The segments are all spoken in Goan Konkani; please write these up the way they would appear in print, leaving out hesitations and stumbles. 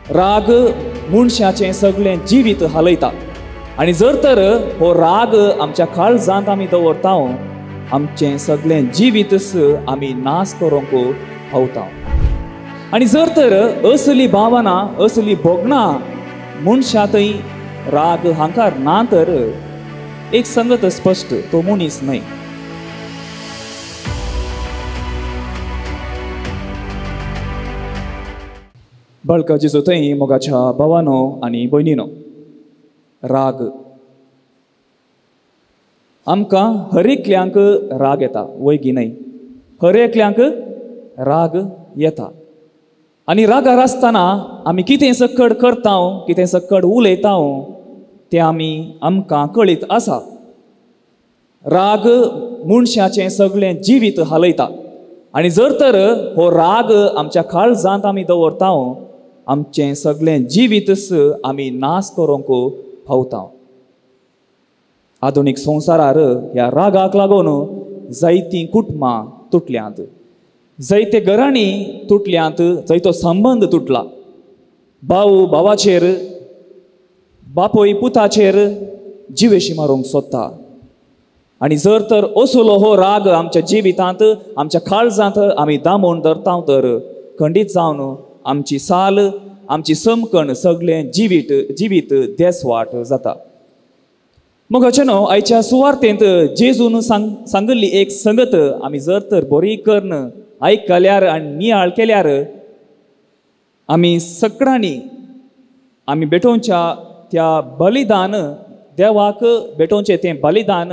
राग मनशाचें सगळें जिवीत हालयता आनी जर तर हो राग आमच्या काळजांत आमी दवरता, आमचें सगळें जिवीतच आमी नाश करूंक पावता. आनी जर तर असली भावना, असली भोगणां मनशा थंय राग हांकार ना तर एक संगत स्पश्ट, तो मनीस न्हय. बळका जेजू थंय मोगाच्या भावानो आनी भयणीनो, राग आमकां हर एकल्यांक राग येता, वयगी न्हय? हर एकल्यांक राग येता आनी रागार आसतना आमी कितें सकड करता, कितें सकड उलयता तें आमी आमकां कळीत आसा. राग मनशाचें सगळें जिवीत हालयता आनी जर तर हो राग आमच्या काळजांत आमी दवरता, आमचें सगळें जिवीतच आमी नाश करूंक पावता. आधुनीक संवसारार ह्या रागाक लागून जायतीं कुटुंबां तुटल्यांत, जायते घरांनी तुटल्यांत, जायतो संबंद तुटला. भाव भावाचेर, बापूय पुताचेर जिवेशी मारूंक सोदता. आनी जर तर असलो हो राग आमच्या जिवितांत, आमच्या काळजांत आमी दामून धरता तर खंडीत जावन आमची साल, आमची समकण सगळें जिवीत जिवीत देसवाट जाता. मग न्हू आयच्या सुवार्थेंत जेजून सांगिल्ली एक संगत आमी जर तर बरी करून आयकल्यार आनी नियाळ केल्यार आमी सगळ्यांनी आमी भेटोवच्या त्या बलिदान, देवाक भेटोवचें तें बलिदान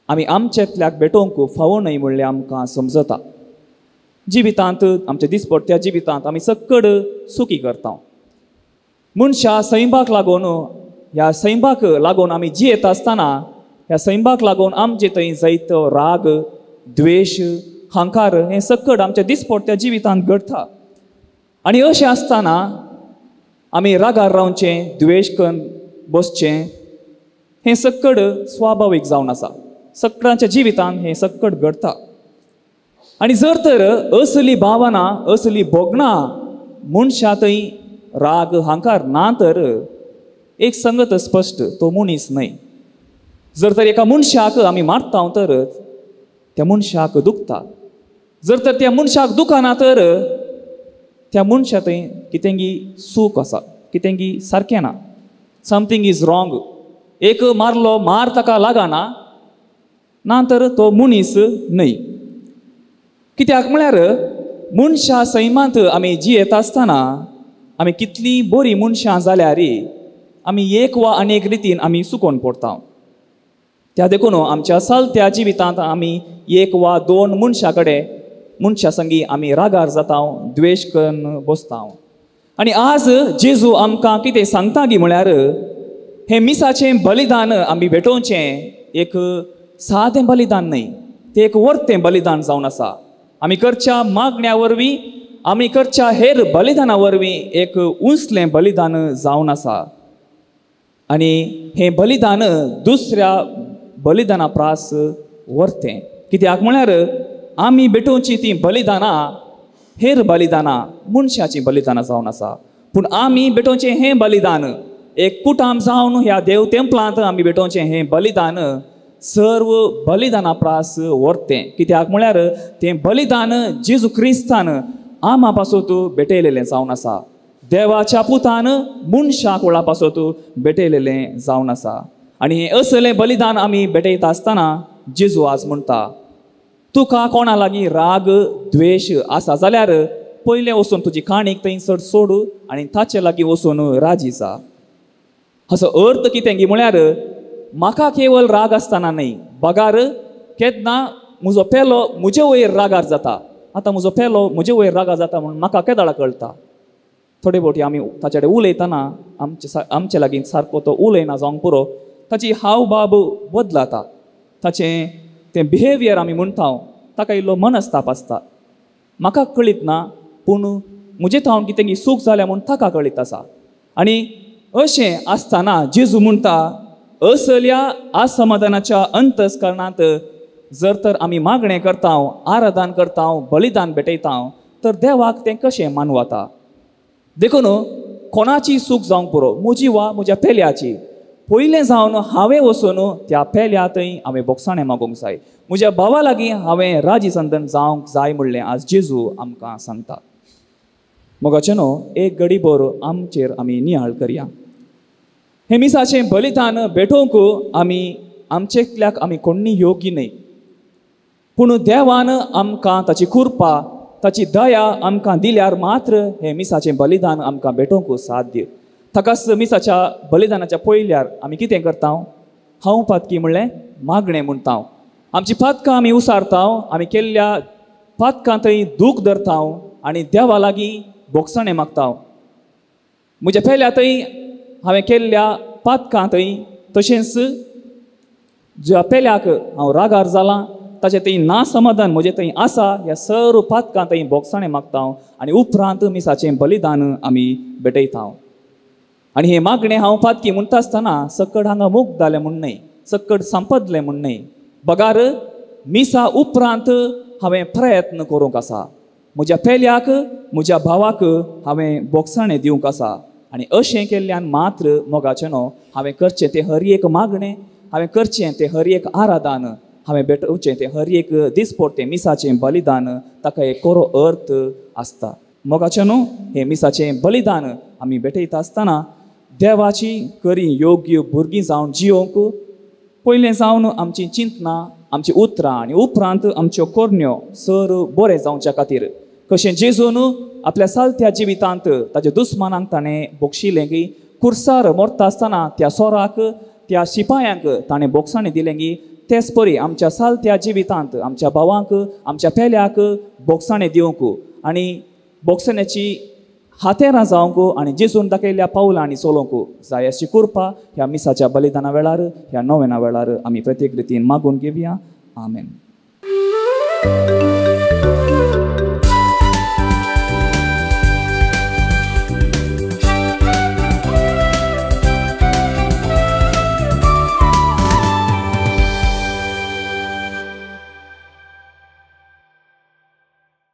आमी आमच्यातल्याक भेटोवंक फावो न्हय म्हणलें आमकां समजता. जिवितांत, आमच्या दिसपट्ट्या जिवितांत आमी सकड सुखी करता. मनशां सैमाक लागून, ह्या सैमाक लागून आमी जियेत आसतना ह्या सैमाक लागून आमचे थंय जायतो राग, द्वेश, हांकार हें सकड आमच्या दिसपट्ट्या जिवितांत घडटा. आनी अशें आसतना आमी रागार रावचें, द्वेश करून बसचें हें सकड स्वाभावीक जावन आसा. सगळ्यांच्या जिवितांत हें सकड घडटा. आनी जर तर असली भावना, असली भोगणां मनशा थंय राग हांकार ना तर एक संगत स्पश्ट, तो मनीस न्हय. जर तर एका मनशाक आमी मारता तर त्या मनशाक दुखता. जर तर त्या मनशाक दुखना तर त्या मनशा थंय कितेंगी चूक आसा, कितेंगी सारकें ना, समथींग is wrong. एक मारलो मार ताका लागना ना तर तो मनीस न्हय. कित्याक म्हळ्यार मनशां सैमांत आमी जियेत आसतना आमी कितलीं बरीं मनशां जाल्यार आमी एक वा अनेक रितीन आमी चुकोन पडटा. त्या देखून आमच्या चलत्या जिवितांत आमी एक वा दोन मनशां कडेन, मनशां संगी आमी रागार जाता, द्वेश करून बसता. आनी आज जेजू आमकां कितें सांगता गी म्हळ्यार हें मिसाचें बलिदान आमी भेटोवचें एक सादें बलिदान न्हय, तें एक वर्तें बलिदान जावन आसा. आमी करच्या मागण्या वरवीं, आमी करच्या हेर बलिदाना वरवीं एक उंचलें बलिदान जावन आसा. आनी हें बलिदान दुसऱ्या बलिदाना प्रास वर्तें. कित्याक म्हळ्यार आमी भेटोवचीं तीं बलिदानां हेर बलिदानां मनशाचीं बलिदानां जावन आसा. पूण आमी भेटोवचें हें बलिदान एक कुटाम जावन ह्या देव तेंपलांत आमी भेटोवचें हें बलिदान सर्व बलिदाना प्रास वर्तें. कित्याक म्हळ्यार तें बलिदान जेजू क्रिस्तान आमा पासत भेटयलेलें जावन आसा. देवाच्या पुतान मनशा कुळा पासत भेटयलेलें जावन आसा. आनी हें असलें बलिदान आमी भेटयता आसतना जेजू आज म्हणटा, तुका कोणा लागीं राग द्वेश आसा जाल्यार पयलें वचून तुजी काणीक थंयसर सोड आनी ताचे लागीं वचून राजी जा. हाचो अर्थ कितें गी म्हळ्यार म्हाका केवल राग आसतना न्हय, बगार केन्ना म्हजो पेलो म्हजे वयर रागार जाता. आतां म्हजो पेलो म्हजे वयर रागार जाता म्हणून म्हाका केदाळा कळटा. थोडे फावटी आमी ताचे कडेन उलयतना आमचे लागीं सारको तो उलयना जावंक पुरो, ताची हाव भाव बदलाता, ताचें तें बिहेवियर आमी म्हणटा ताका इल्लो मनस्ताप आसता. म्हाका कळीत ना पूण म्हजे थावन कितें चूक जाल्या म्हूण ताका कळीत आसा. आनी अशें आसतना जेजू म्हणटा असल्या असमाधानाच्या अंतस्करणांत जर तर आमी मागणें करता, आराधन करता, बलिदान भेटयता तर देवाक तें कशें मानवता? देखून कोणाची चूक जावंक पुरो, म्हजी वा म्हज्या पेल्याची. पयलें जावन हांवें वचून त्या पेल्या थंय हांवें बोगसाणें मागूंक जाय, म्हज्या भावा लागीं हांवें राजी संदन जावंक जाय म्हणलें आज जेजू आमकां सांगता. मोगाचें न्हू एक घडी भर आमचेर आमी नियाळ करया. हें मिसाचें बलिदान भेटोवंक आमी आमचेतल्याक आमी कोण्णी योग्य न्हय, पूण देवान आमकां ताची कृपा ताची दया आमकां दिल्यार मात्र हें मिसाचें बलिदान आमकां भेटोवंक साध्य. ताकाच मिसाच्या बलिदानाच्या पयल्यार आमी कितें करता? हांव पातकी म्हणलें मागणें म्हणटा. आमची पातकां आमी उसारता, आमी केल्ल्या पातकां थंय दूख धरता आनी देवा लागीं बोगसाणें मागता. म्हज्या पेल्या थंय हांवें केल्ल्या पातकां थंय तशेंच ज्या पेल्याक हांव रागार जालां ताचें थंय ना समाधान म्हजें थंय आसा, ह्या सर्व पातकां थंय बोगसाणें मागता आनी उपरांत मिसाचें बलिदान आमी भेटयता. आनी हें मागणें हांव पातकी म्हणटा आसतना सकड हांगा मुक्त जालें म्हूण न्हय, सकड संपदलें म्हूण न्हय, बगार मिसा उपरांत हांवें प्रयत्न करूंक आसा, म्हज्या पेल्याक म्हज्या भावाक हांवें बोगसाणें दिवंक आसा. आनी अशें केल्ल्यान मात्र मोगाचें न्हू हांवें करचें तें हर एक मागणें, हांवें करचें तें हर एक आराधन, हांवें भेटोवचें तें हर एक दिसपोडटें मिसाचें बलिदान ताका एक कोरो अर्थ आसता. मोगाचें न्हू हें मिसाचें बलिदान आमी भेटयता आसतना देवाची करी योग्य भुरगीं जावन जियोवंक पयलें जावन आमची चिंतनां आमची उतरां आनी उपरांत आमच्यो कोरण्यो सर बरें जावच्या खातीर कशें जेजून आपल्या सालत्या जिवितांत ताच्या दुस्मानांक ताणें बोगशिलें की कुर्सार मरता आसतना त्या सोराक त्या शिपायांक ताणें बोगसाणें दिलें की तेच परी आमच्या सालत्या जिवितांत आमच्या भावांक आमच्या पेल्याक बोगसाणें दिवंक आनी बोगसाण्याची हातेरां जावंक आनी जेजून दाखयल्ल्या पावलांनी चलोवंक जाय अशी कृपा ह्या मिसाच्या बलिदाना वेळार ह्या नोवेना वेळार आमी प्रत्येक रितीन मागून घेवया. आमेन.